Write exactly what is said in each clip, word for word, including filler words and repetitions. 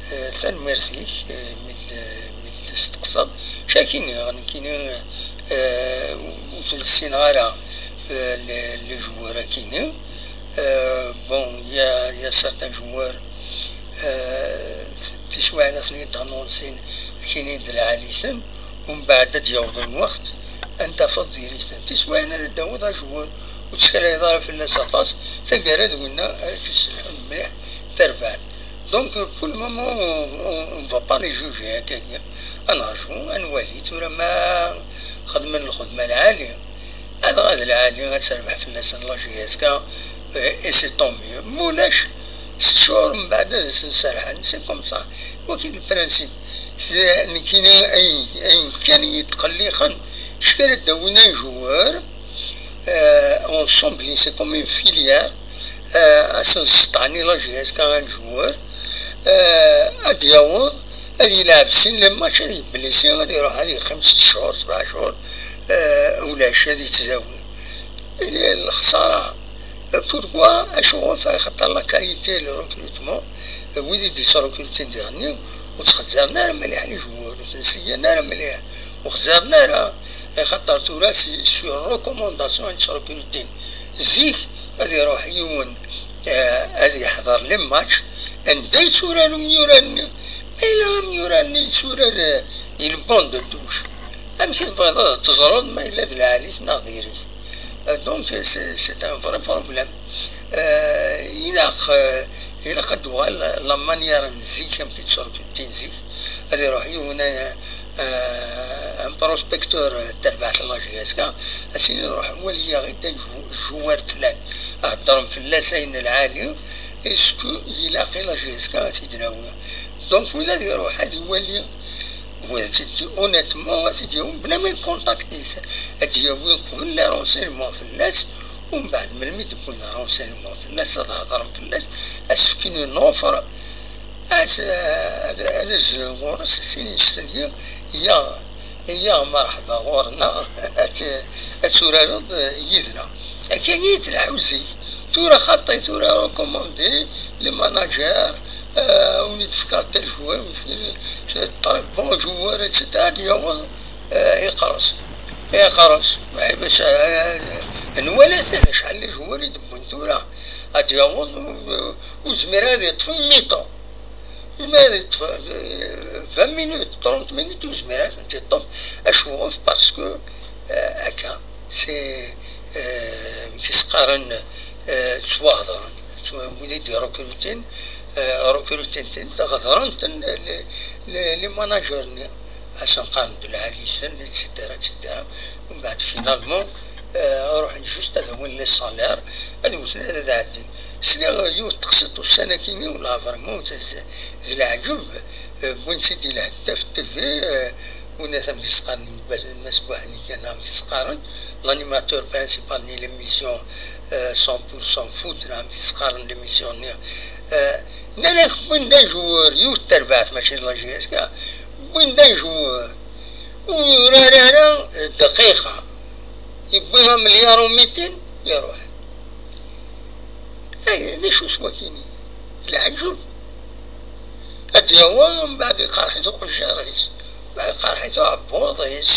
Eh, tanemmirt-ik, eh, mi d-, mi d-testeqsaḍ. Cakini, nekkini, eh, ur ssineɣ ara, eh, le, le joueur akini. Eh, bon, il y a, il y a certains joueurs, eh, tiswiɛin ad ten-id-annonsin akini d lɛali-ten, umbeɛd ad d-yaweḍ lweqt ad n-tafeḍ diri-ten. Tiswiɛin ad d-tawiḍ ajewwer ur tettkallayeḍ ara fell-as aṭas, taggara d winna ara k-yesselḥun mliḥ tarbaɛt. Donc, pour le moment, on, on, on va pas les juger, akkagi. Ad nerju, ad nwali, tura ma xedmen lxedma lɛali, ad, ad lɛali, ad terbeḥ fell-asen la J S K, et, et c'est tant mieux. Ma ulac, s ttcur mbeɛd ad sen-serḥen, c'est comme ça. Waki le principe. Nekkini ayen, ayen kan i yi-tqelliqen, c kra d-awin un joueur, euh, ensemble, c'est comme une filière, euh, ad sen-sseṭɛen i la J S K un joueur, euh, ad d-yaweḍ, ad yelɛeb sin les matchs, ad yeblisi, ad iruḥ, ad yeqqim sett cchur, sebɛa cchur, euh, ulac, ad yettdawi. Lexsara. Pourquoi? Acuɣef? Axaṭer la qualité, le recrutement, wid i d-yettrekrutin diɣenni, ur ttxezzaren ara mliḥ les joueurs, ur ten-seyyan ara mliḥ, ur xezzaren ara, axaṭer tura si, sur recommandation i ttrekrutin. Zik, ad iruḥ yiwen, eh, ad yeḥḍer les matchs, anda yetturar umyurar-nni? Ma yella amyurar-nni yetturar, eh, il banc de touche, amek i tebɣiḍ ad teẓreḍ ma yella d lɛali-t neɣ diri-t? Euh, donc, c'est, c'est un vrai problème. Euh, ilaq, euh, ilaq ad d-tuɣal la manière n zik, amek i ttrekrutin zik. Ad iruḥ yiwen, euh, un prospecteur, euh, terbaɛt n la J S K, ad s-yini ruḥ wali-yaɣ-id ajou-, joueur flan. Heddren fell-as ayen lɛali, est-ce que ilaq i la J S K ad t-id-nawi? Donc, win ad iruḥ ad iwali, wa ad t-id-, honnêtement, ad t-id-yawi bla ma yekkontakt-it, ad d-yawi qbel les renseignements fell-as, umbeɛd melmi d-wwin renseignements fell-as, ad hedren fell-as, ad s-fken une offre, ad, ad, ad azlen ɣur-s, ad s-inin s-, ya, ya merḥba ɣur-neɣ, ad, ad turareḍ yid-neɣ. Akka i tleḥḥu zik. Tura xaṭi, tura recommandé les managers, euh, win i d-fkan tel joueur, win i d-fkan très bon joueur, et cetera, ad yaweḍ, euh, iqerres. Iqerres. Eh, bac, euh, nwala-ten acḥal n joueurs i d-wwin tura. Ad yaweḍ, euh, ur zmir ad yeṭṭef mi-temps. Ur zmir ad yeṭṭef, euh, vingt minutes, trente minutes, ur zmir ad tent-yeṭṭef. Acuɣef? Parce que, euh, akka. C'est, euh, amek i s-qqaren, euh, ttwaɣedren. Ttwa-, wid i d-irekrutin, euh, rekrutin-ten, ɣedren-ten les, les, les managers-nni. Ad sen-qqaren d lɛali-ten, et cetera, et cetera. Umbeɛd, finalement, euh, ruḥen juste ad awin les salaires, ad wten, ad, ad ɛeddin. Sliɣ yiwet teqsiṭ ussan-akini, wala vraiment d, d, d leɛǧeb, euh, wwin-tt-id i lhettaf T V, euh, win ad am-d-isqarnen Mass Buḥni kan, am-d-isqaren l'animateur principal n l'émission, euh, cent pour cent foot, am-d-isqaren l'émission-nni. Euh, nnan-ak wwin-d ajewwer, yiwet terbaɛt, mačči d la J S K, wwin-d ajewwer, ur yurar ara dqiqa, yewwi amelyar u mitin, iruḥ. Ay, d acu-t wakini? D leɛǧeb. Ad d-yaweḍ, mbeɛd iqerḥ-it uqejjar-is, mbeɛd iqerḥ-it uɛebbuḍ-is.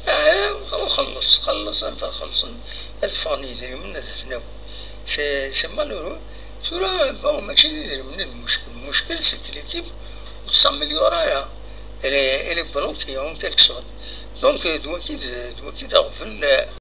Ah, u xelleṣ, xelleṣ, anta xellṣen, ad ffɣen yidrimen, ad ten-awi. C'est, c'est malheureux. Tura, bon, mačči d idrimen i d lmuckel. Lmuckel, c'est que l'équipe ur tettamilyur ara. Elle est, elle est bloquée, en quelque sorte. Donc, euh, d waki d, d waki d aɣbel, euh,